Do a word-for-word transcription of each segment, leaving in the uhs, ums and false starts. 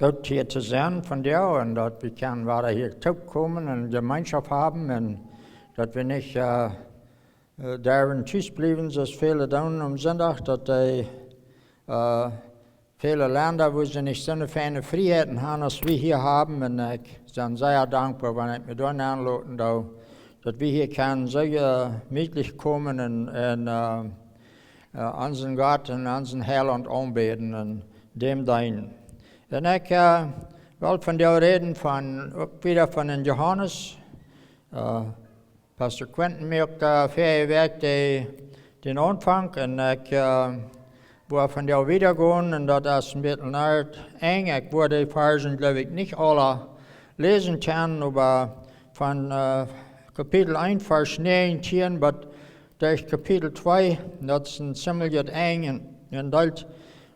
Goot hia to sennen vondoag un daut wie kjennen wada hia toopkomen un Jemeenschoft haben un daut wie nich, äh, äh, doawen tus bliewen, soo aus väle doonen aum Sindach, daut dee, äh, väle Lenda, wua see nich soone feine Frieheiten haben, aus wie hia haben. Un ekj sie sea dankboa, wan ekj mie doa nenloten doo, daut wie hia kjennen soo, äh, jemietlich komen un, un, äh, äh, onsen Gott un onsen Heilaunt aunbäden un däm deenen. Un ekj, äh, well vondoag räden von, uk wada von dän Johanes. Äh, Pastor Quentin muak, äh, väaje Wäakj de, dän Aunfank un ekj, äh, woa vondoag wada gonen un daut es een bät no Enj. Ekj woa de Varzen, jleew ekj, nich aula läsen kjennen, oba von, äh, Kapitel eent, Varsch näajentieen bat derch Kapitel twee, daut es een ziemlichet Enj un, un daut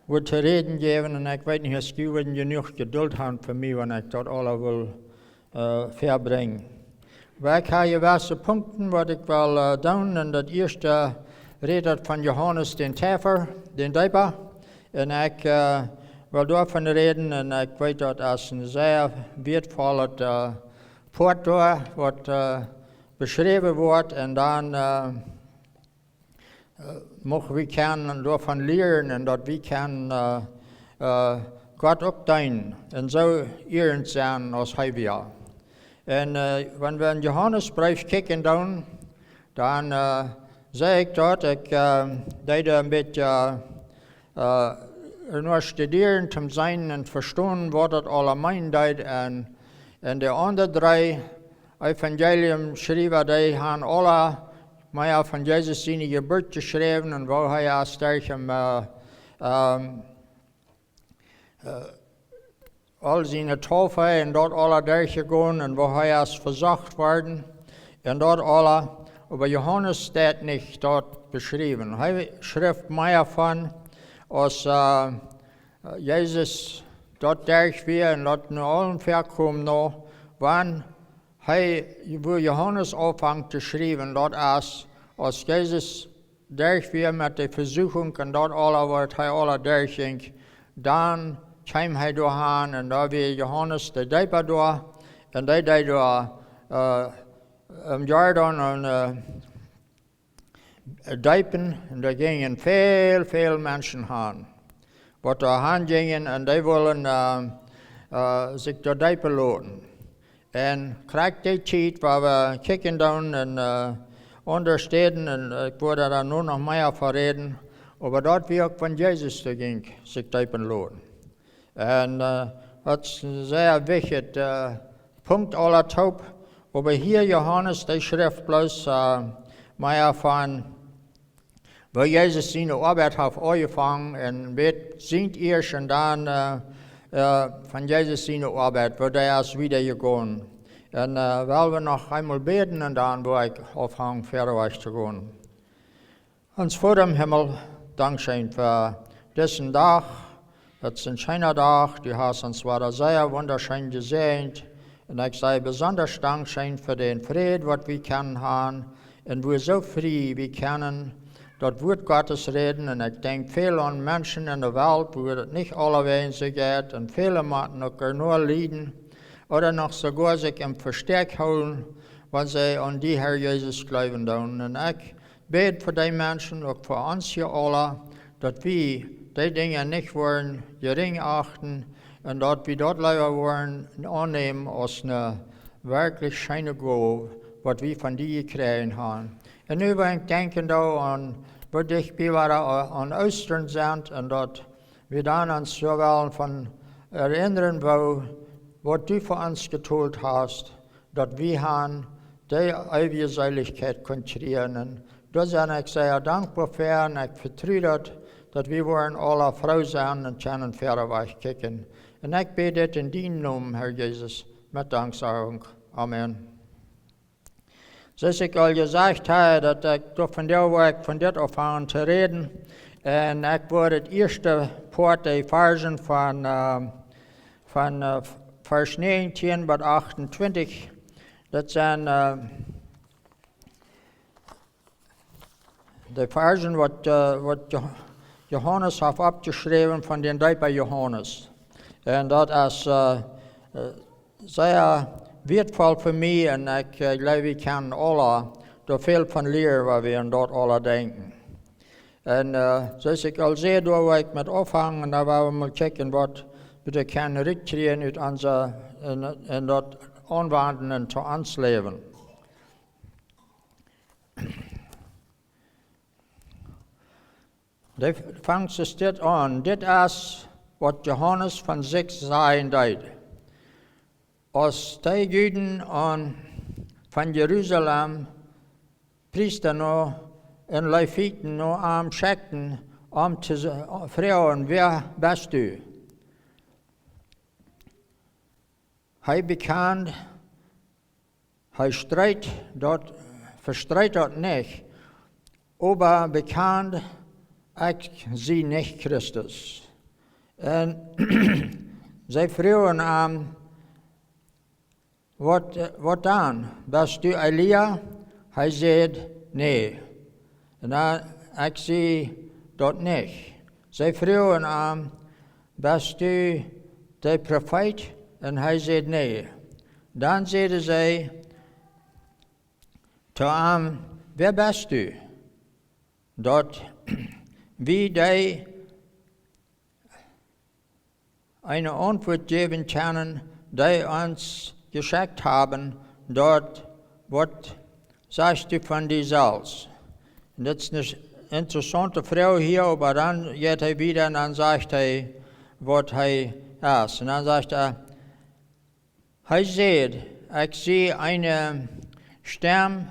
woat to räden jäwen un ekj weet nich, aus jie woaren jenuach Jedult haben fa mie, wan ekj daut aula well, äh, väabrinjen. Oba ekj hab jewesse Punkten, waut ekj well, äh, doonen. Un daut ieeschte rät daut von Johanes dän Deepa, dän Deepa. Un ekj, äh, well doavon räden un ekj weet, daut es een sea wieetvollet, äh, Poat doa, waut, äh, beschräwen woat. Un dan, äh, äh, mucht wie kjennen doavon lieren un daut wie kjennen, äh, äh, Gott uk deenen un soo ierlich sennen aus hee wia. Un, äh, wan wie en Johanes Breef kjikjen doonen, dan, äh, see ekj daut, ekj, äh, deed een bät, äh, äh, no studieren, toom seenen un vestonen, waut daut aula meenen deed. Un, un de aundre dree Evangeliumschriewa, dee haben aula mea von Jesus siene Jeburt jeschräwen un woo hee es derch am, äh, ähm, äh, aul siene Taufe un daut aula derchjegonen un woo hee es vesocht worden un daut aula. Oba Johanes deit nich daut beschriewen. Hee schrift mea von, aus, äh, Jesus daut derch wia un daut nu aul väakjeem no, wan hee, wua Johanes aunfangt to schriewen, daut es, aus Jesus derch wia met de Vesuchung un daut aula, waut hee aula derchjinkj, dan kjeem hee doa han un doa wia Johanes de Deepa doa un dee deed doa, äh, em Jordan un, äh, deepen, un doa jinjen väl, väl Menschen han, waut doa han jinjen un dee wullen, äh, äh, sikj doa deepen loten. Un krakjt dee Tiet, wua wie kjikjen doonen un, äh, aundre Städen, un, äh, ekj woa doa dan nu noch mea von räden, oba daut wia uk wan Jesus doa jinkj sikj deepen loten. Un, äh, daut es een sea wichtja, äh, Punkt aula toop. Oba hia Johanes, dee schrift bloos, äh, mea von, woo Jesus siene Oabeit haft aunjefongen un waut sent ieescht un dan, äh, äh, von Jesus siene Oabeit, woo dee es wieda jegonen. Un, äh, well wie noch eemol bäden un dan woa ekj aunfangen wieda to gonen. Ons Voda em Himmel, dankscheen fa disen Dach. Daut es een scheena Dach. Du hast ons wada sea wundascheen jesäajent. Un ekj saj besonda dankscheen fa dän Fräd, waut wie kjennen han. Un wie soo frie, wie kjennen daut Wuat Gottes räden. Un ekj denkj väl aun Menschen en de Welt, wua daut nich aulawäajen soo jeit. Un väle motten uk noch lieden. Ooda noch soogoa sikj em Vestäakj hoolen, wan see aun die, Herr Jesus, jleewen doonen. Un ekj bäd fa dee Menschen, uk fa ons hia aula, daut wie dee Dinja nich woaren jerinj achten un daut wie daut leewa woaren aunnämen aus eene werkjlich scheene Gow, waut wie von die jekjräajen han. Un nu, wan ekj denkj doa aun, woo dicht bie wie aun Oostren sent un daut wie dan ons soo wellen von erinnern, woo, waut du fa ons jetolt hast, daut wie han dee eewje Seelichkjeit kunnen kjrieen. Un doa sie ekj sea dankboa fa un ekj vetru daut, daut wie woaren aula froo sennen un kjennen wieda wajch kjikjen. Un ekj bäd dit en dienen Nomen, Herr Jesus, met Danksajunk. Amen. Soo aus ekj aul jesajcht hab, daut ekj doa vondoag woa ekj von dit aunfangen to räden. Un ekj woa daut ieeschte Poat, de Varzen von, äh, von, äh, Varsch näajentieen bat achtuntwintich. Daut sent, äh, de Varzen waut, äh, waut Jo-, Johanes haft oppjeschräwen von dän Deepa Johanes. Un daut es, äh, äh, sea wieetvoll fa mie un ekj, äh, jleew, wie kjennen aula doa väl von lieren, waut wie aun daut aula denkjen. Un, äh, soo aus ekj aul säd, doa woa ekj met aunfangen, un dan woa wie mol kjikjen, waut wie doa kjennen rutkjrieen ut onse, en, en daut aunwenjen to ons Läwen. Dee fangt soo dit aun. Dit es, waut Johanes von sikj sajen deed. Aus dee Juden aun, von Jerusalem, Priesta no un Leviten no am schekjten, om to se-, froagen: "Wäa best du?" Hee bekjand, hee street daut, vestreet daut nich, oba bekjand: "Ekj sie nich Christus." Un see fruagen am: "Waut, waut dan? Best du Elia?" Hee säd: "Nä." Un dan: "Ekj sie daut nich." See fruagen am: "Best du de Profeet?" Un hee säd: "Nä." Dan säden see to am: "Wäa best du? Daut wie die eene Auntwuat jäwen kjennen, dee ons jeschekjt haben, daut, waut sajchst du von die selfst?" Un daut es eene interessaunte Froag hia, oba dan jeit hee wieda un dan sajcht hee, waut hee es. Un dan sajcht hee, hee säd: "Ekj sie eene Stemm,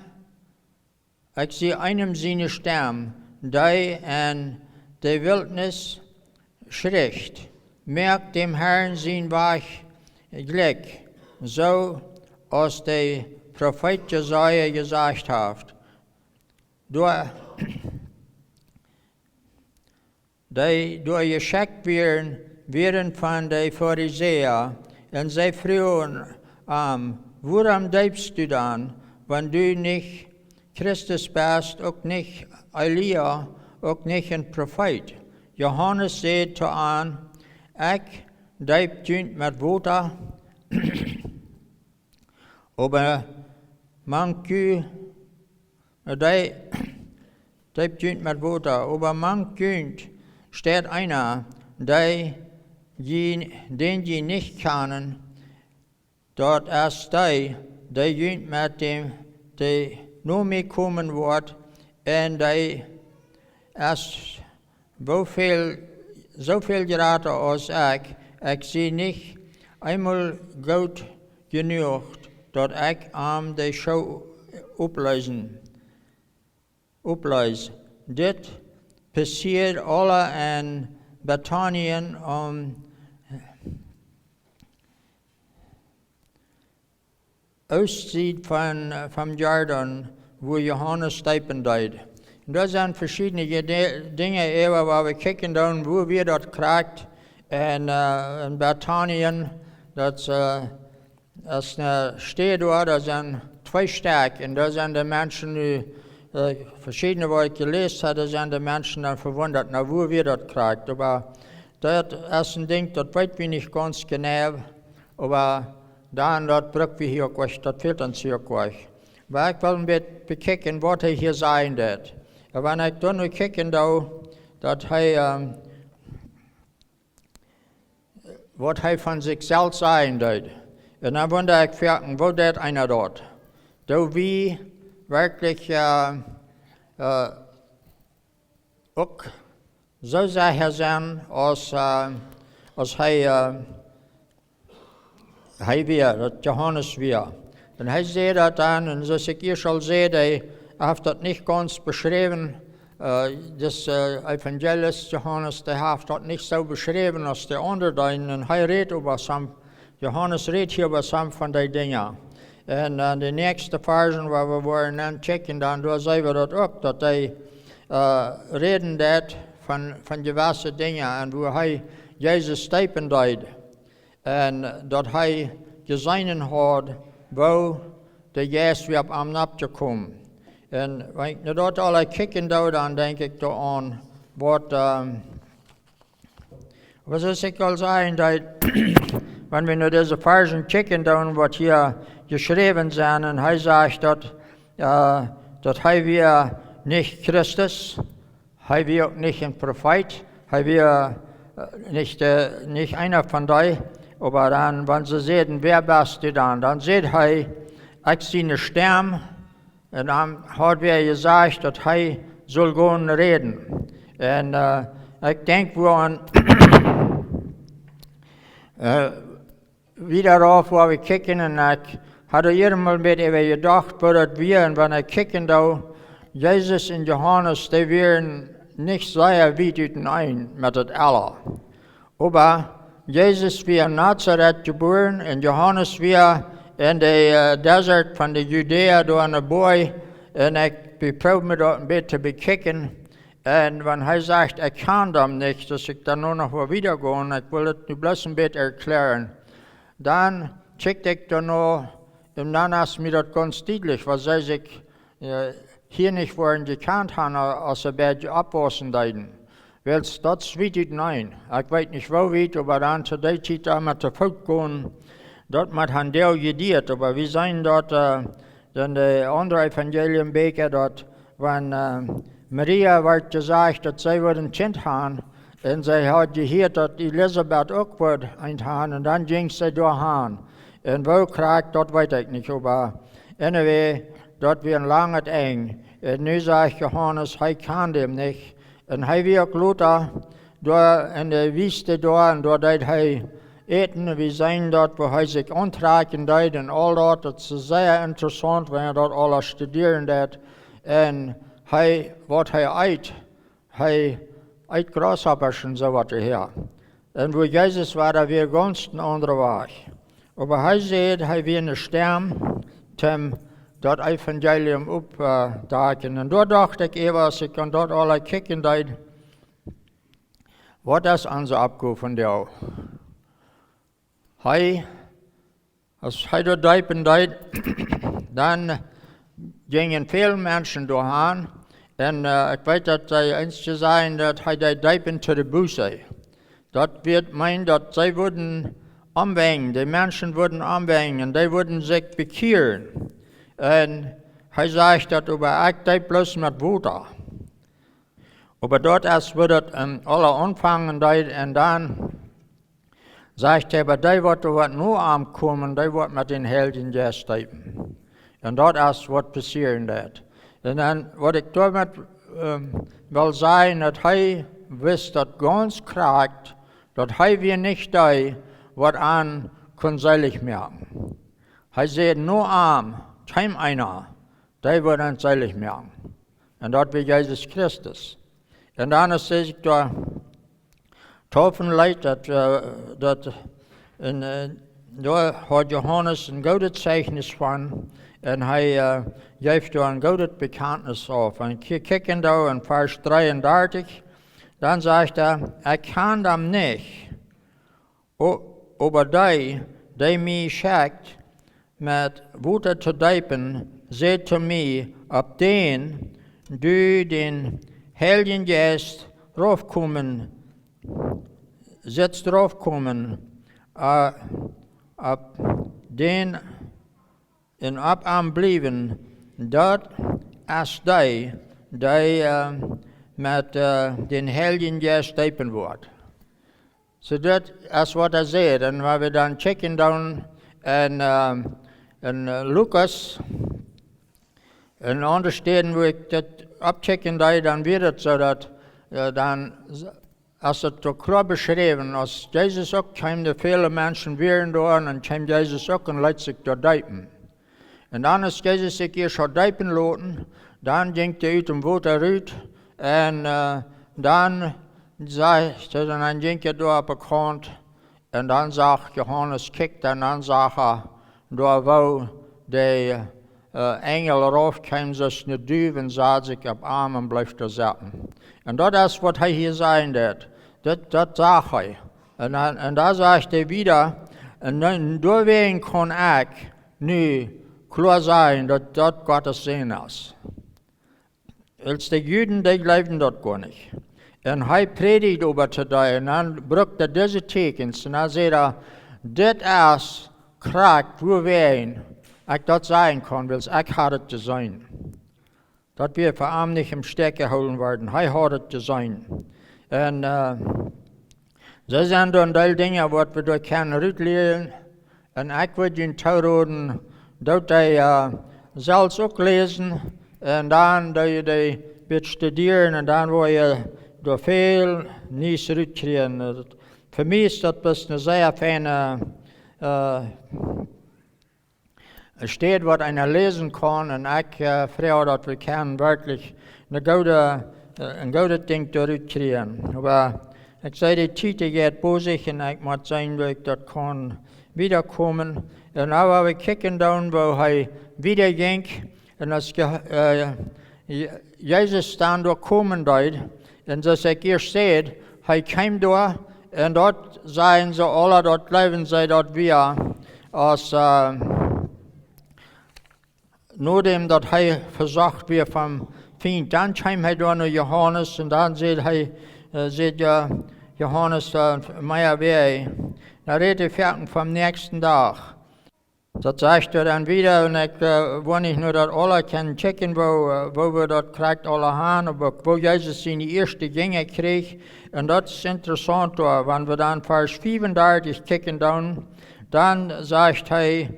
ekj sie eenem siene Stemm, dee en de Wiltnis schricht: Moakt däm Herrn sienen Wajch jlikj, soo aus de Profeet Jesaja jesajcht haft." Doa, dee doa jeschekjt wieren, wieren von de Farisäa, un see fruagen am: "Wuarom deepst du dan, wan du nich Christus best, uk nich Elia, uk nich een Profeet?" Johanes säd to an: "Ekj deep junt met Wota, oba mank ju-, dee deep junt met Wota, oba mank junt steit eena, dee jie, dän jie nich kjanen, daut es dee, dee junt met däm, dee no mie komen woat, un dee es woo väl, soo väl jrata aus ekj. Ekj sie nich eemol goot jenuach, daut ekj am de Schoo opleesen, oplees." Dit passieed aula en Betanien, aum Oostsied von, vom Jordan, wua Johanes deepen deed. Un doa sent veschiedne Jede-, Dinja äwa, wua wie kjikjen doonen, wua wia daut krakjt. Un, äh, en Betanien, daut, äh, es eene Städ doa, doa sent twee Stakj. Un doa sent de Menschen nu, äh, veschiedne, waut ekj jeläst haud, doa sent de Menschen dan vewundat, na, wua wia daut krakjt. Oba daut es een Dinkj, daut weet wie nich gaunz jeneiw, oba dan, daut bruck wie hia uk nich, daut fält ons hia uk nich. Oba ekj well een bät bekjikjen, waut hee hia sajen deed. Un wan ekj dan nu kjikjen doo, daut hee, ähm, waut hee von sikj selfst sajen deed. Un dan wunda ekj foaken, woo deed eena daut? Doo wie werkjlich, äh, äh, uk soo secha sennen aus, äh, aus hee, äh, hee wia, daut Johanes wia. Un hee säd daut dan, un soo aus ekj ieescht aul säd, hee haft daut nich gaunz beschräwen, äh, dis, äh, Evangelist Johanes, dee haft daut nich soo beschräwen aus de aundre deeden. Un hee rät äwa some, Johanes rät hia äwa some von dee Dinja. Un, äh, de näakjste Varschen, wua wie woaren ankjikjen, dan doa seenen wie daut uk, daut dee, äh, räden deed von, von jewesse Dinja un wua hee Jesus deepen deed. Un daut hee jeseenen haud, woo de Jeist wia opp am nopp jekomen. Un wan ekj no daut aula kjikjen doo, dan denkj ekj doaraun, waut, ähm, Waut es ekj aul sajen, daut, wan wie no dise Varschen kjikjen, dan waut hia jeschräwen sent, un hee sajcht daut, äh, daut hee wia nich Christus, hee wia uk nich een Profeet, hee wia, äh, nich, äh, nich eena von dee, oba dan, wan see säden: "Wäa best du dan?" Dan säd hee: "Ekj sie eene Stemm." Un dan haud wäa jesajcht daut hee sull gonen räden. Un, äh, ekj denkj, wua aun, äh, wieda rauf, wua wie kjikjen, un ekj haud hia mol een bät äwa jedocht, woo daut wia, un wan ekj kjikjen doo, Jesus un Johanes, dee wieren nich sea wiet uteneen met daut aula. Oba Jesus wia en Nazaret jebuaren un Johanes wia en de, äh, Desert von de Judäa doa aun de Boaj. Un ekj beproow mie daut een bät to bekjikjen. Un wan hee sajcht: "Ekj kjan dän nich", daut ekj dan nu noch woa wieda gonen, ekj well daut nu bloos een bät erkjlären. Dan kjikj ekj doano, un dan es mie daut gaunz dietlich, waut see sikj, äh, hia nich woaren jekjant haben, aus see beid oppwaussen deeden. Wiels daut es wiet uteneen. Ekj weet nich, woo wiet, oba dan to dee Tiet doa met to Foot gonen, daut haud han dee jedieet. Oba wie seenen daut, äh, en de aundre Evangelienbieekja, daut wan, äh, Maria wort jesajcht, daut see wudd een Kjint haben, un see haud jehieet, daut Elisabet uk wudd eent haben, un dan jinkj see doa han. Un woo krakjt, daut weet ekj nich, oba anyway, daut wia een langet Enj. Un nu sajcht Johanes, hee kjand am nich. Un hee wia uk lota doa en de Wiest doa, un doa deed hee äten, un wie seenen daut, woo hee sikj auntrakjen deed, un aul daut, daut es sea interessaunt, wan eena daut aules studieren deed. Un hee, waut hee eet, hee eet Grasshoppasch un soo waut hia. Un wua Jesus wia, daut wia gaunz een aundra Wajch. Oba hee säd, hee wia eene Stemm, toom daut Evangelium oppdakjen. Un doa docht ekj äwa, aus ekj aun daut aula kjikjen deed, waut es onse Oppgow vondoag? Hee, aus hee doa deepen deed, dan jinjen väl Menschen doa han. Un, äh, ekj weet, daut see eenje sajen, daut hee deed deepen to de Buße. Daut wudd meenen, daut see wudden omwenjen, de Menschen wudden omwenjen, dee wudden sikj bekjieren. Un hee sajcht daut: "Oba ekj deep bloos met Wota." Oba daut es, wua daut, ähm, aula aunfangen deed, un dan sajcht hee: "Oba dee, waut doa woat no am komen, dee woat met dän Heiljen Jeist deepen." Un daut es, waut passieren deed. Un dan, waut ekj doamet, ähm, well sajen, daut hee wist daut gaunz krakjt, daut hee wia nich dee, waut an kunn seelich moaken. Hee säd: "No am kjemt eena, dee woat an seelich moaken." Un daut wia Jesus Christus. Un dan es hee sikj doa deepen leet, daut, äh, daut, un, äh, doa haud Johanes een goodet Zeichnis von, un hee, äh, jeef doa een goodet Bekjantnis auf. Un kj-, kjikjen doa en Varsch dreeundartich, dan sajcht hee: "Ekj kjan am nich. O-, oba dee, dee mie schekjt met Wota to deepen, sajcht to mie: Opp dän du dän Heiljen Jeist raufkomen, sitst raufkomen, äh, opp dän un opp am bliewen, daut es dee, dee, äh, met, äh, dän Heiljen Jeist deepen woat." Soo, daut es waut hee sajcht. Un wan wie dan kjikjen dan en, äh, en, äh, Lukas, un aundre Städen, wua ekj daut oppkjikjen deed, dan wia daut soo daut, äh, dan s-, es daut doa kloa beschräwen, aus Jesus uk kjeem, de väle Menschen wieren doa, un dan kjeem Jesus uk un leet sikj doa deepen. Un dan, aus Jesus sikj ieescht haud deepen loten, dan jinkj hee ut däm Wota rut, un, äh, dan sajcht hee, un dan jinkj hee doa opp de Kaunt, un dan sach Johanes, kjikj, un dan sach hee doa, woo de, äh, Enjel raufkjeem, soo aus ne Duw, un sad sikj opp am un bleef doa sitten. Un daut es waut hee hia sajen deed. Daut, daut sach hee. Un dan, un dan sajcht hee wieda, un dan, doawäajen kaun ekj nu kloa sajen, daut daut Gottes Sän es. Wiels de Juden, dee jleewden daut goanich. Un hee prädicht oba to dee, un dan brukt hee dise Tieekjens, un dan säd hee: "Dit es krakjt wuawäajen ekj daut sajen kaun, wiels ekj haud et jeseenen." Daut wia fa am nich em Stekj jehoolen worden, hee haud et jeseenen. Un, äh, soo sent doa een Deel Dinja, waut wie doa kjennen rutlieren. Un ekj wudd junt tooroden, daut jie, äh, selfst uk läsen. Un dan daut jie dee bät studieren. Un dan woa jie doa väl Niees rutkjrieen. Fa mie es daut best eene sea feine, äh, Städ, waut eena läsen kaun. Un ekj, äh, froag, daut wie kjennen werkjlich een goode, äh, een goodet Dinkj doarutkjrieen. Oba ekj säd, de Tiet jeit bosich un ekj mott seenen, woo ekj daut kaun wiedakomen. Un nu woa wie kjikjen dan, woo hee wieda jinkj. Un aus Je-, äh, Je-, Jesus dan doa komen deed, un soo aus ekj ieescht säd, hee kjeem doa, un daut sajen see aula, daut jleewen see, daut wia aus, äh, nodäm daut hee vesocht wia vom Fient, dan kjeem hee doa no Johanes, un dan säd hee, äh, säd Jo-, Johanes, äh, mea wea. Dan rät hee foaken vom näakjsten Dach. Daut sajcht hee dan wieda, un ekj, äh, woa nich no daut aula kjennen kjikjen, woo, äh, woo wie daut krakjt aula han, oba woo Jesus siene ieeschte Jinja kjrieech. Un daut es interessaunt doa, wan wie dan Varsch fiefundartich kjikjen dan, dan sajcht hee: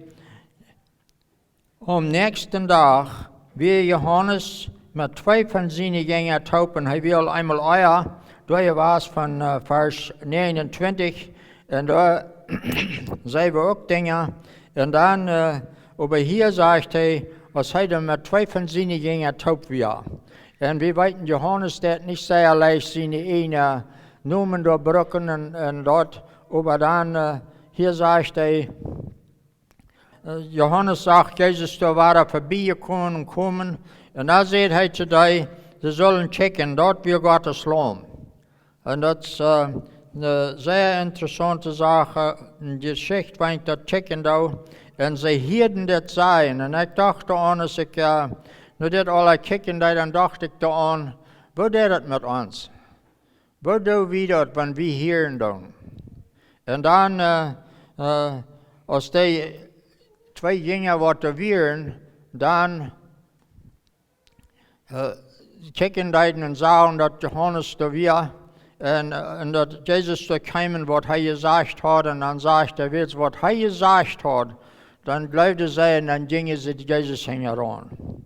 "Aum näakjsten Dach wia Johanes met twee von siene Jinja toop", un hee wia aul eemol ea doa jewast von, äh, Varsch näajenuntwintich, un doa seenen wie uk Dinja. Un dan, äh, oba hia sajcht hee, aus hee dan met twee von siene Jinja toop wia. Un wie weeten, Johanes deed nich sea leicht siene eejne Nomen doa brucken un, un daut, oba dan, äh, hia sajcht hee, äh, Johanes sach Jesus doa wada verbiejekomen un komen. Un dan säd hee to dee, see sullen kjikjen, daut wia Gottes Laum. Un daut es, äh, eene sea interessaunte Sach, äh, eene Jeschicht, wan ekj daut kjikjen doo. Un see hieeden dit sajen. Un ekj docht doaraun, aus ekj, äh, no dit aula kjikjen deed, dan docht ekj doaraun, woo deed daut met ons? Woo doo wie daut, wan wie hieren doonen? Un dan, äh, äh, aus dee twee Jinja waut doa wieren, dan, äh, kjikjen deeden un sagen, daut Johanes doa wia, un, äh, un daut Jesus doa kjeem un waut hee jesajcht haud, un dan sajcht hee, wiels waut hee jesajcht haud, dan jleewden see un dan jinjen see Jesus hinjaraun.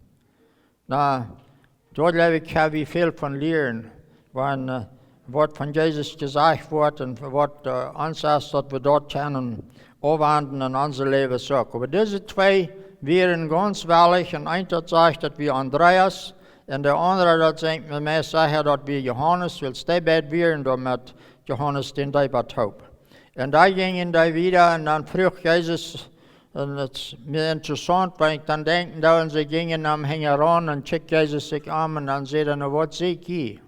Na, doa jleew ekj, kjenn wie väl von lieren, wan, äh, waut von Jesus jesajcht woat un waut, äh, ons es, daut wie daut kjennen aunwenjen en ons Läwen uk. Oba dise twee wieren gaunz wellich, un eent daut sajcht, daut wia Andreas, un de aundra, daut sajcht mie meist secha, daut wia Johanes, wiels dee beid wieren doa met Johanes dän Deepa toop. Un dan jinjen dee wieda, un dan fruach Jesus, un daut es mie interessaunt, wan ekj dan denkjen doo, un see jinjen am hinjaraun, un kjikjt Jesus sikj om, un dan säd hee: "Na, waut seenen jie?"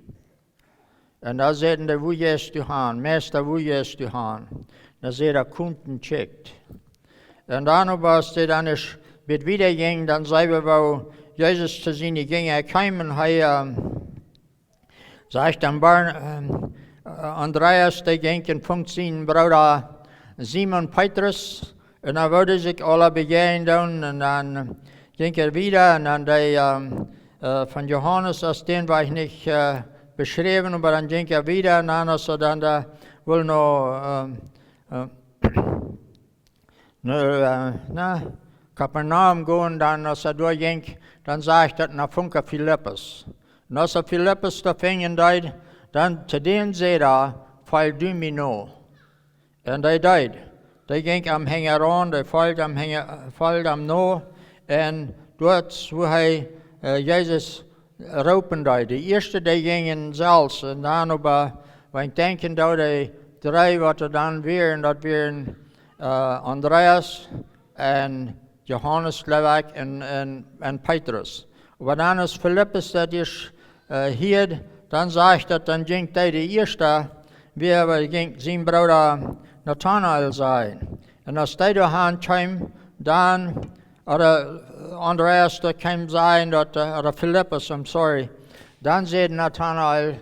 Un dan säden dee: "Wua jeist du han, Meista, wua jeist du han?" Dan säd hee: "Komt un kjikjt." Un dan oba, aus dee dan ieescht bät wieda jinjen, dan seenen wie, woo Jesus to siene Jinja kjeem, un hee, ähm, sajcht dan Barn-, ähm, äh, Andreas, dee jinkj un funk sienen Brooda Simon Petrus, un dan wullen see sikj aula bejäajnen doonen, un dan jinkj hee wieda, un dan dee, ähm, äh, von Johanes, aus dän wia ekj nich, äh, beschräwen, oba dan jinkj hee wieda, un dan, aus hee dan doa wull no, ähm, äh, no, äh, no Kapernaum gonen, dan, aus hee doa jinkj, dan sajcht daut, dan funk hee Filippus. Un aus hee Filippus doa finjen deed, dan to dän säd hee: "Folj du mie no." Un dee deed. Dee jinkj am hinjaraun, dee foljd am hinja-, foljd am no. Un doa, wua hee, äh, Jesus roopen deed. De ieeschte, dee jinjen selfst. Un dan oba, wan ekj denkjen doo, dee dree, waut doa dan wieren, daut wieren, äh, Andreas un Johanes, jleew ekj, un, un, un Petrus. Oba dan, aus Filippus daut ieescht, äh, hieed, dan sajcht daut, dan jinkj hee de ieeschta, wia, wua jinkj sien Brooda Nathanael sajen. Un aus dee doa han kjeem, dan, ooda Andreas doa kjeem sajen, daut, äh, ooda Filippus, I'm sorry, dan säd Nathanael: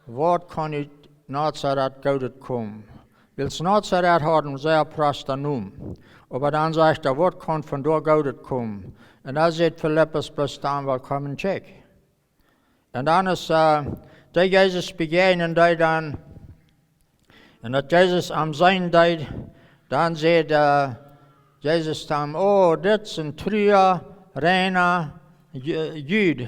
Waut kaun ut Nazaret Goodet komen? Wiels Nazaret haud een sea prosta Nomen. Oba dan sajcht hee: Waut kaun von doa Goodet komen? Un dan sajcht Filippus bloos dan: Well, komm un kjikj. Un dan es, äh, dee Jesus bejäajnen, dee dan, un daut Jesus am seenen deed, dan säd, äh, Jesus dan: O, dit es een trua, reina Ju-, Jud.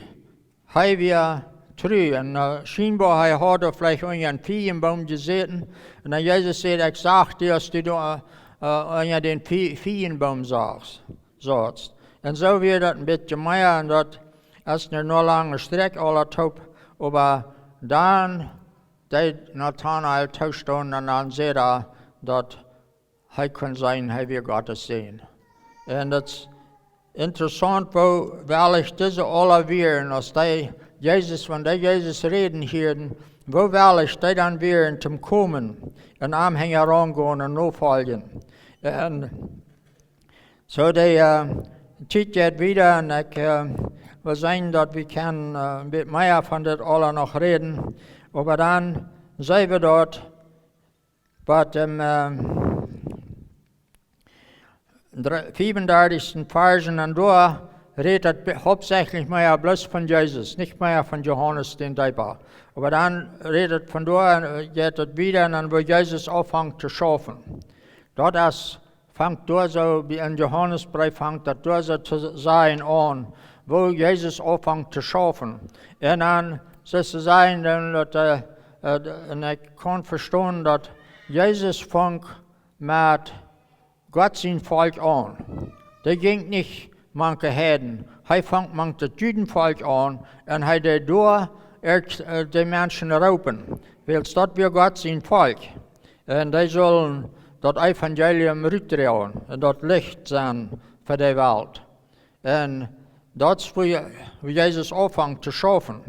Hee wia tru. Un, äh, schienboa, hee haud veleicht unja een Fiejenboom jesäten. Un dan Jesus säd: Ekj sach die, aus du doa, äh, unja dän Fie-, Fiejenboom sachst, saust. Un soo wia daut een bät mea, un daut es ne noch lange Strakj aulatoop, oba dan deed Nathanael toostonen un dan säd hee, daut hee kunn seenen, hee wia Gottes Sän. Un daut es interessaunt, woo wellich dise aula wieren, aus dee Jesus, wan dee Jesus räden hieeden, woo wellich dee dan wieren toom komen un am hinjaraun gonen un nofoljen. Un soo, de, äh, Tiet jeit wieda un ekj, äh, well seenen, daut wie kjennen, äh, een bät mea von dit aula noch räden. Oba dan seenen wie daut, waut em, äh, dre-, fiefundartichsten Varsch, un doa rät et be-, hauptsächlich mea bloos von Jesus, nich mea von Johanes dän Deepa. Oba dan rät et von doa, äh, jeit et wieda, un dan, woo Jesus aunfangt to schaufen. Daut es, fangt doa soo, bie een Johanesbreef fangt daut doa soo to sajen aun, woo Jesus aunfangt to schaufen. Un dan, soo to sajen, dan daut, äh, äh, un ekj kaun vestonen, daut Jesus funk met Gott sien Volkj aun. Dee jinkj nich mank de Heiden. Hee funk mank daut Judenvolkj aun un hee deed doa ea, äh, de Menschen roopen. Wiels daut wia Gott sien Volkj. Un dee sullen daut Evangelium rutdroagen un daut Licht sennen fa de Welt. Un daut es, woo Je-, woo Jesus aunfangt to schaufen.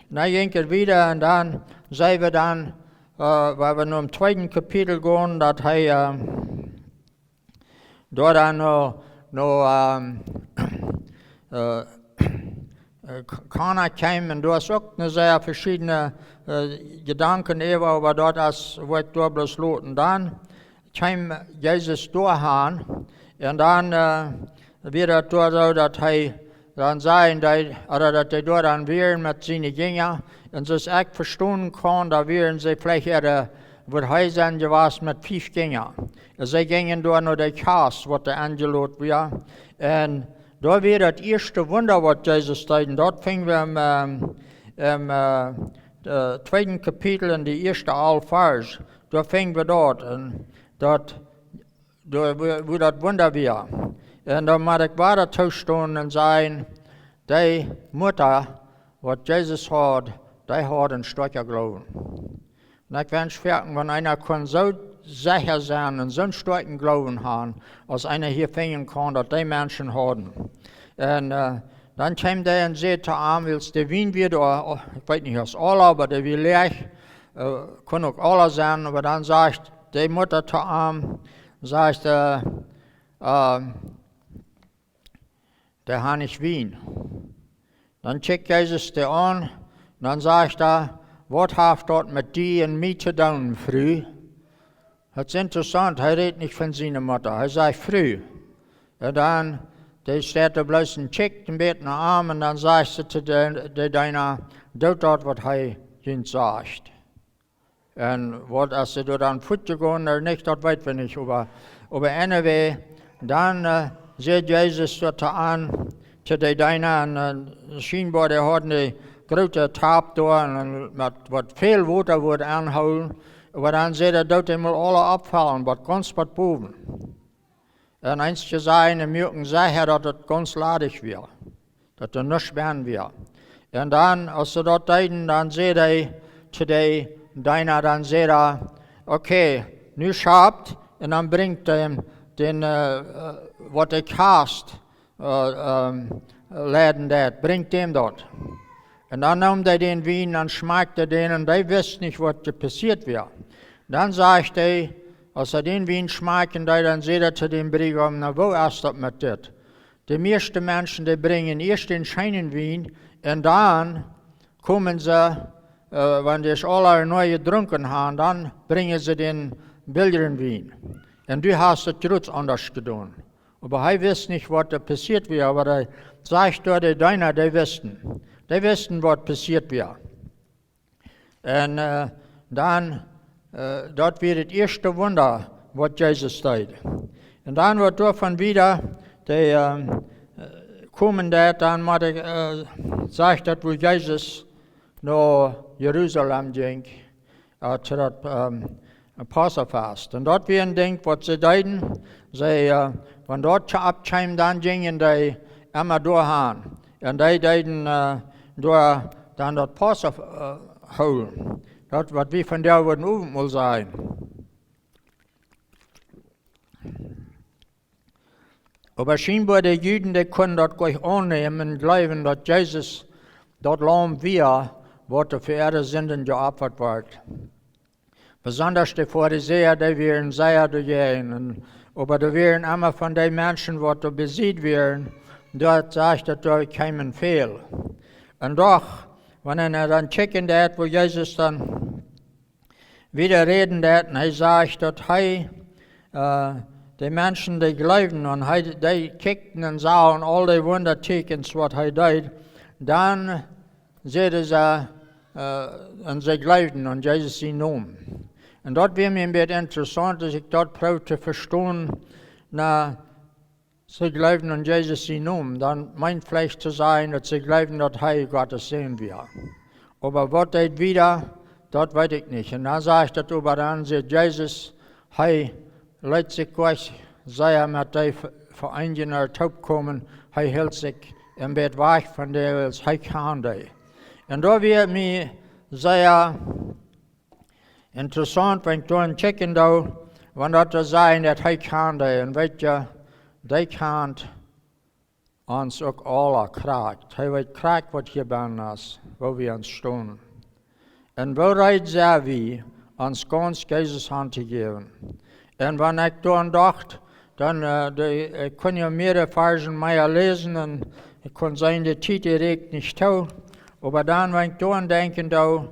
Un dan jinkj et wieda un dan seenen wie dan, äh, wan wie no em tweeden Kapitel gonen, daut hee, äh, doa dan no, no, ähm, äh, äh, K-, Kana kjeem, un doa es uk ne sea veschiedne, äh, Jedanken äwa, oba daut es, woa ekj doa bloos loten. Dan kjeem Jesus doa han, un dan, äh, wia daut doa soo, daut hee dan säd, daut, ooda daut hee doa dan wia met siene Jinja, un soo aus ekj vestonen kaun, dan wieren see veleicht ea, äh, woat hee sennen jewast met fief Jinja. Un see jinjen doa no de Kjast, waut doa enjelot wia. Un doa wia daut ieeschte Wunda, waut Jesus deed. Un daut finjen wie em, ähm, em, äh, äh, tweeden Kapitel en de ieeschte alf Varsch. Doa finjen wie daut. Un daut, doa, woo, woo daut Wunda wia. Un dan mott ekj wada toostonen un sajen, dee Mutta, waut Jesus haud, dee haud een stoakja Gloowen. Un ekj wensch foaken, wan eena kunn soo secha sennen un soon stoakjen Gloowen han, aus eena hia finjen kaun, daut dee Menschen hauden. Un, äh, dan kjeem dee un säd to am, wiels de Wien wia doa, oh, ekj weet nich aus aula, oba dee wia läach, äh, kunn uk aula sennen, oba dan sajcht de Mutta to am, sajcht, äh, ähm, dee han nich Wien. Dan kjikjt Jesus dee aun, dan sajcht hee: Waut haft daut met die un mie to doonen, Fru? Daut es interessaunt, hee rät nich von siene Mutta, hee sajcht Fru. Un dan, dee steit doa bloos un kjikjt een bät no am un dan sajcht see to de, de Deena: Doot daut, waut hee junt sajcht. Un waut, aus see doa dan fuat jegonen ooda nich, daut weet wie nich, oba, oba anyway, dan, äh, säd Jesus doa to an, to de Deena, un, äh, schienboa, dee hauden de groote Tap doa, un, un met waut väl Wota wudd aunhoolen, oba dan säd hee: Doot dee mol aula oppfellen, waut gaunz bat bowen. Un eens jeseenen, un muaken secha, daut et gaunz ladich wia, daut doa nuscht bennen wia. Un dan, aus see daut deeden, dan säd hee to de Deena, dan säd hee: Okay, nu schapt, un dan brinjt dän, dän, äh, äh, waut de Kjast, äh, ähm, leiden deed, brinjt däm daut. Un dan neem hee dän Wien, dan schmakjt hee dän, un hee wist nich, waut doa passieet wia. Dan sajcht hee, aus hee dän Wien schmakjen deed, dan säd hee to dän Briegaum: Na, woo es daut met dit? De mieeschte Menschen, dee brinjen ieescht dän scheenen Wien, un dan komen see, äh, wan dee aula nu jedrunken haben, dan brinjen see dän billijen Wien. Un du hast daut jrots aundasch jedonen. Oba hee wist nich, waut doa passieet wia, oba hee sajcht doa, de Deena, dee wisten. Dee wisten, waut passieet wia. Un, äh, dan, äh, daut wia daut ieeschte Wunda, waut Jesus deed. Un dan woat doavon wieda, de, ähm, äh, komen daut, dan mott ekj, äh, sajcht daut, woo Jesus no Jerusalem jinkj, äh, to daut, ähm, Passafast. Un daut wia een Dinkj, waut see deeden. See, äh, wan daut oppkjeem, dan jinjen dee emma doahan. Un dee deeden, äh, doa dan daut Passa, äh, hoolen. Daut, waut wie vondoag wudden Owentmol sajen. Oba schienboa de Juden, dee kunnen daut goanich aunnämen un jleewen, daut Jesus daut Laum wia, waut doa fa äare Sinden jeopfat wort. Besondasch de Farisäa, dee wieren sea doajäajen. Un, oba doa wieren emma von dee Menschen, waut doa besied wieren, daut sajcht, daut doa kjeemen väl. Un doch, wan eena dan kjikjen deed, woo Jesus dan wieda räden deed, un hee sajcht, daut hee, äh, de Menschen, dee jleewden, un hee, dee kjikjten un sagen aul de Wundatieekjens, waut hee deed, dan säden see, äh, un see jleewden aun Jesus sienen Nomen. Un daut wia mie een bät interessaunt, aus ekj daut proowd to vestonen, na, see jleewden aun Jesus sienen Nomen, dan meent veleicht to sajen, daut see jleewden, daut hee Gottes Sän wia. Oba waut deed wieda, daut weet ekj nich. Un dan sajcht daut, oba dan säd Jesus, hee leet sikj goanich sea met dee Ve-, Vereenjena toopkomen, hee hilt sikj een bät wajch von dee, wiels hee kjand dee. Un daut wia mie sea interessaunt, wan ekj doa kjikjen doo, wan daut doa sajcht, daut hee kjand dee. Un weet jie, dee kjant ons uk aula krakjt. Hee weet krakjt, waut hia bennen es, woo wie ons stonen. Un woo reed sent wie, ons gaunz Jesus hantojäwen. Un wan ekj doaraun docht, dan, äh, de, ekj kunn jo mearere Varzen mea läsen un ekj kunn seenen, de Tiet, dee rieekjt nich too. Oba dan, wan ekj doaraun denkjen doo,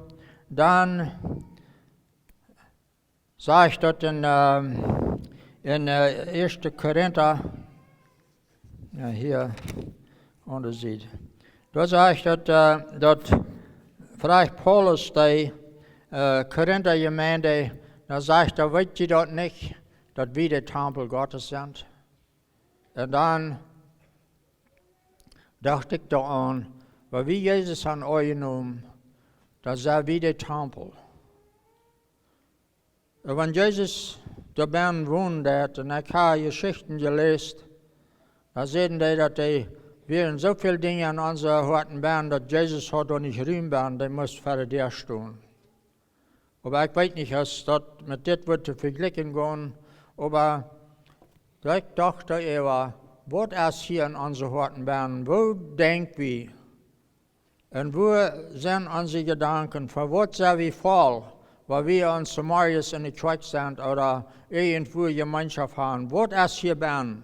dan sajcht daut en, ähm, en, äh, ieeschte Korinta, jo, hia aun de Sied. Doa sajcht daut, äh, daut fruach Paulus dee, äh, Korinta Jemeent, dan sajcht hee: "Weet jie daut nich, daut wie de Tempel Gottes sent?" Un dan docht ekj doaraun, wan wie Jesus haben aunjenomen, dan sent wie de Tempel. Un wan Jesus doa bennen wonen deed, un ekj hab Jeschichten jeläst, dan säden dee, daut dee wieren soo väl Dinja en onse Hoaten bennen, daut Jesus haud doa nich Rum bennen, dee must ver de Däa stonen. Oba ekj weet nich, aus daut met dit woat to vejlikjen gonen, oba ekj docht doaräwa, waut es hia en onse Hoaten bennen? Woo denkj wie? Un woo sent onse Jedanken? Von waut sent wie voll, wan wie ons zemorjes en de Kjoakj sent ooda irjentwua Jemeenschoft haben? Waut es hia bennen?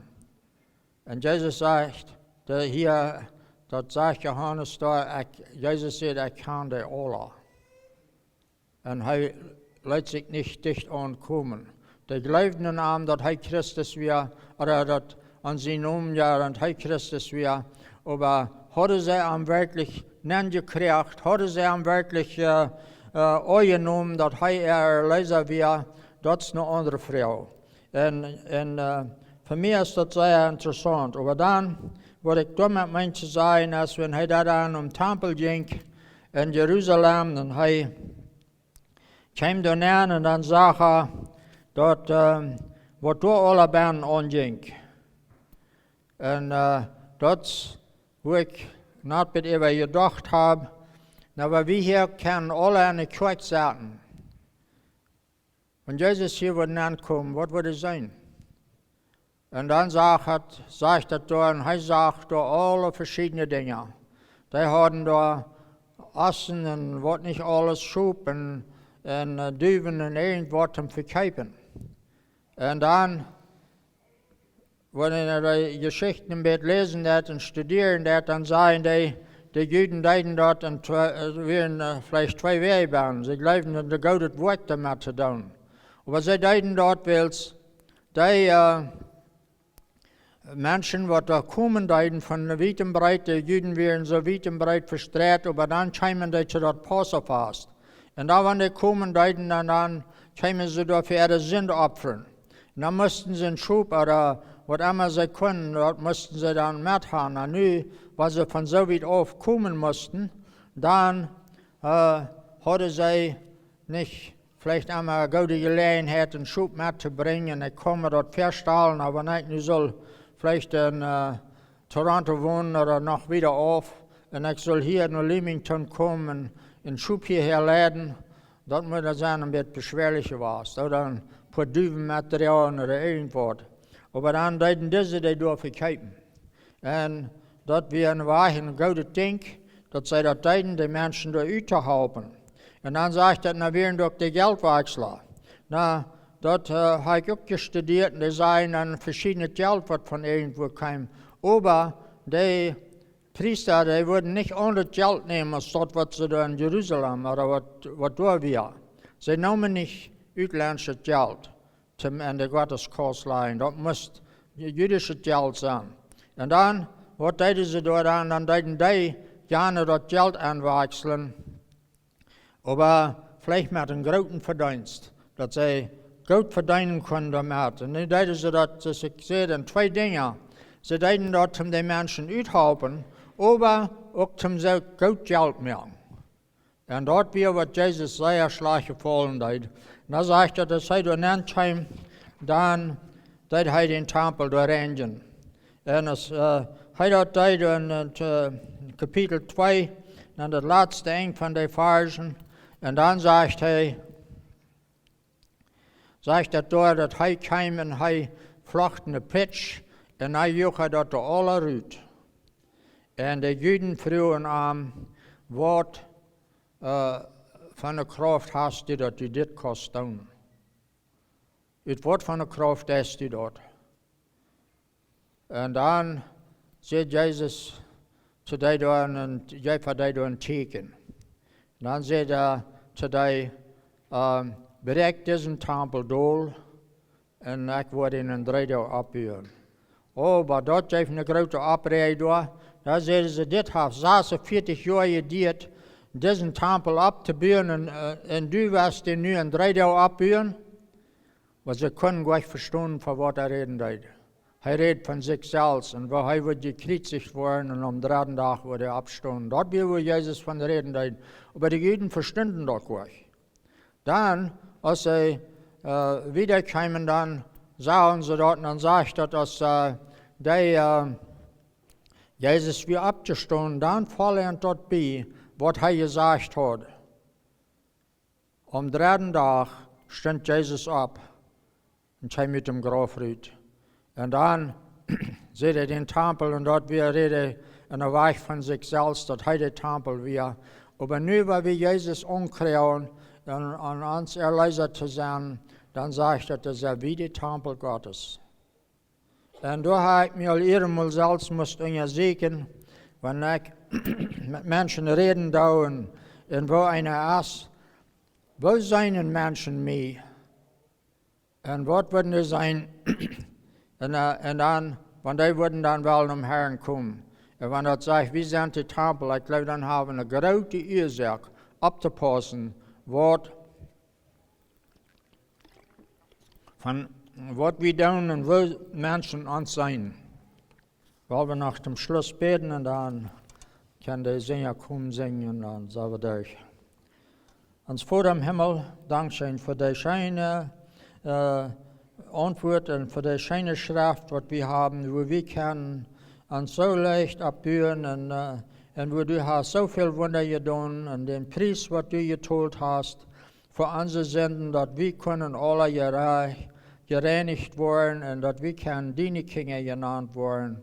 Un Jesus sajcht, dee hia, daut sajcht Johanes doa, ekj, Jesus säd: "Ekj kjan dee aula." Un hee leet sikj nich dicht aunkomen. Dee jleewden aun am, daut hee Christus wia, ooda daut aun sienen Nomen, jo, daut hee Christus wia. Oba hauden see am werkjlich nenjekjräajen? Hauden see am werkjlich, äh, äh, aunjenomen, daut hee äa Erleesa wia? Daut es eene aundre Froag. Un, un, äh, fa mie es daut sea interessaunt. Oba dan, waut ekj doamet meen to sajen, es, wan hee doa dan em Tempel jinkj en Jerusalem, un hee kjeem doa nenn un dan sach hee daut, ähm, waut doa aula bennen aunjinkj. Un, äh, daut es, woo ekj noch bät äwa jedocht hab, na, wan wie hia kjennen aula en de Kjoakj setten, wan Jesus hia wudd nenkomen, waut wudd hee seenen? Un dan sach hee, sajcht daut doa, un hee sach doa aule veschiedne Dinja. Dee hauden doa Ossen un waut nich aules, Schop un, un, äh, Duwen un irjentwaut toom vekjeepen. Un dan, wan eena dee Jeschichten een bät läsen deed un studieren deed, dan sajen dee, De Juden deeden daut un twe-, äh, wieren, äh, veleicht twee Wäaj benen. See jleewden, een goodet Woakj doamet to doonen. Oba see deeden daut, wiels dee, äh, Menschen, waut doa komen deeden von wiet un breet, de Juden wieren soo wiet un breet vestreit, oba dan kjeemen dee to daut Passafast. Un dan, wan dee komen deeden, dan, dan kjeemen see doa fa äare Sind opfren. Un dan musten see een Schop ooda waut emma see kunnen, daut musten see dan met han. Un nu, wan see von soo wiet auf komen musten, dan, äh, hauden see nich veleicht emma eene goode Jeläajenheit, een Schop met to brinjen. Ekj kaun mie daut väastalen, oba wan ekj nu sull veleicht en, äh, Toronto wonen ooda noch wieda auf, un ekj sull hia no Leamington komen, een Schop hiahäa leiden, daut mott dan sennen een bät beschwerlicha wia, ooda een poa Duwen met droagen ooda irjentwaut. Oba dan deeden dise dee doa vekjeepen. Un daut wia een Wajch, een goodet Dinkj, daut see daut deeden, de Menschen doa ut to halpen. Un dan sajcht daut, dan wieren doa uk de Jeltwakjsla. Nu, daut, äh, hab ekj uk jestudieet, un dee sajen dan veschiednet Jelt, waut von irjentwua kjeem. Oba de Priesta, dee wudden nich aundret Jelt nämen aus daut, waut see doa en Jerusalem ooda waut, waut doa wia. See neemen nich utlandschet Jelt toom en de Gotteskauss lajen. Daut must ju-, judischet Jelt sennen. Un dan, waut deeden see doa dan? Dan deeden dee jieren daut Jelt aunwakjslen, oba veleicht met een grooten Vedeenst, daut see goot vedeenen kunnen doamet. Un nu deeden see daut, soo ekj säd, en twee Dinja. See deeden daut toom de Menschen uthalpen, oba uk toom soo goot Jelt moaken. Un daut wia, waut Jesus sea schlajcht jefaulen deed. Un dan sajcht daut, aus hee doa nenn kjeem, dan deed hee dän Tempel doa reinjen. Un aus, äh, hee daut deed en, äh, Kapitel twee, dan daut latste Enj von de Varschen. Un dan sajcht hee, sajcht daut doa, daut hee kjeem un hee flocht ne Pitsch un hee joach daut doa aula rut. Un de Juden fruagen am: Waut, äh, von ne Krauft hast du, daut du dit kaust doonen? Ut waut von ne Krauft deist du daut? Un dan säd Jesus to dee doa en, jeef hee dee doa een Tieekjen. Un dan säd hee to dee, ähm: Bräakj disen Tempel dol, un ekj woa dän en dree Doag oppbuen. Oba daut jeef ne groote Oppräajunk doa. Dan säden see: Dit haft sasuntveatich Joa jedieet, disen Tempel opptobuen, un, äh, un du woascht dän nu en dree Doag oppbuen? Oba see kunnen goanich vestonen, von waut hee räden deed. Hee räd von sikj selfst un woo hee wudd jekjriezicht woaren un aum dredden Dach wudd hee oppstonen. Daut wia, wua Jesus von räden deed. Oba de Juden vestunden daut goanich. Dan, aus see, äh, wieda kjeemen, dan sagen see daut, un dan sajcht daut, aus, äh, dee, äh, Jesus wia oppjestonen, dan foll an daut bie, waut hee jesajcht haud. Aum dredden Dach stunt Jesus opp un kjeem ut däm Grauf rut. Un dan säd hee dän Tempel, un daut wia, räd hee en de Wajch von sikj selfst, daut hee de Tempel wia. Oba nu, wua wie Jesus aunkjrieen un, un ons Erleesa to sennen, dan sajcht daut, daut wie de Tempel Gottes. Un doa hab ekj mie aul ea mol selfst must unjasieekjen, wan ekj met Menschen räden doo un, un woo eena es, woo seenen Menschen mie? Un waut wudden dee seenen? Un, äh, un dan, wan dee wudden dan wellen nom Herrn komen. Un wan daut sajcht, wie sent de Tempel, ekj jleew, dan hab wie ne groote Uasoak opptopaussen, waut von waut wie doonen un woo Menschen ons seenen. Well wie noch toom Schluss bäden un dan kjennen de Sinja komen sinjen un dan sent wie derch. Ons Voda em Himmel, dankscheen fa dee scheene, äh, Auntwuat un fa dee scheene Schreft, waut wie haben, wua wie kjennen ons soo leicht oppbuen un, äh, un wua du hast soo väl Wunda jedonen un dän Pries, waut du jetolt hast, fa onse Sinden, daut wie kunnen aula jerei-, jereinicht woaren un daut wie kjennen diene Kjinja jenant woaren.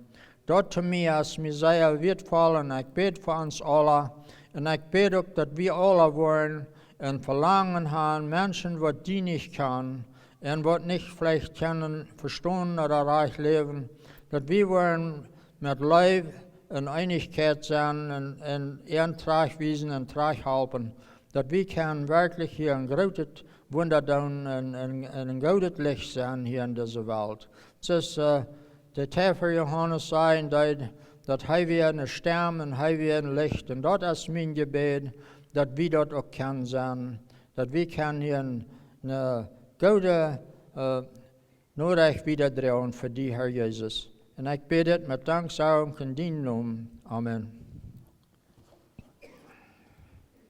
Daut to mie es mie sea wieetvoll un ekj bäd fa ons aula. Un ekj bäd uk, daut wie aula woaren een Velangen han, Menschen, waut die nich kjanen un waut nich veleicht kjennen vestonen ooda rajcht läwen, daut wie woaren met Leew en Eenichkjeit sennen un, un an trajchtwiesen un trajchthalpen, daut wie kjennen werkjlich hia een grootet Wunda doonen un, un, un een goodet Licht sennen hia en dise Welt. Soo aus, äh, de Deep Johanes säd, daut, daut hee wia eene Stemm un hee wia een Licht. Un daut es mien Jebäd, daut wie daut uk kjennen sennen. Daut wie kjennen hia eene, eene goode, äh, Norecht wiedadroagen fa die, Herr Jesus. Un ekj bäd dit met Danksagung en dienen Nomen. Amen.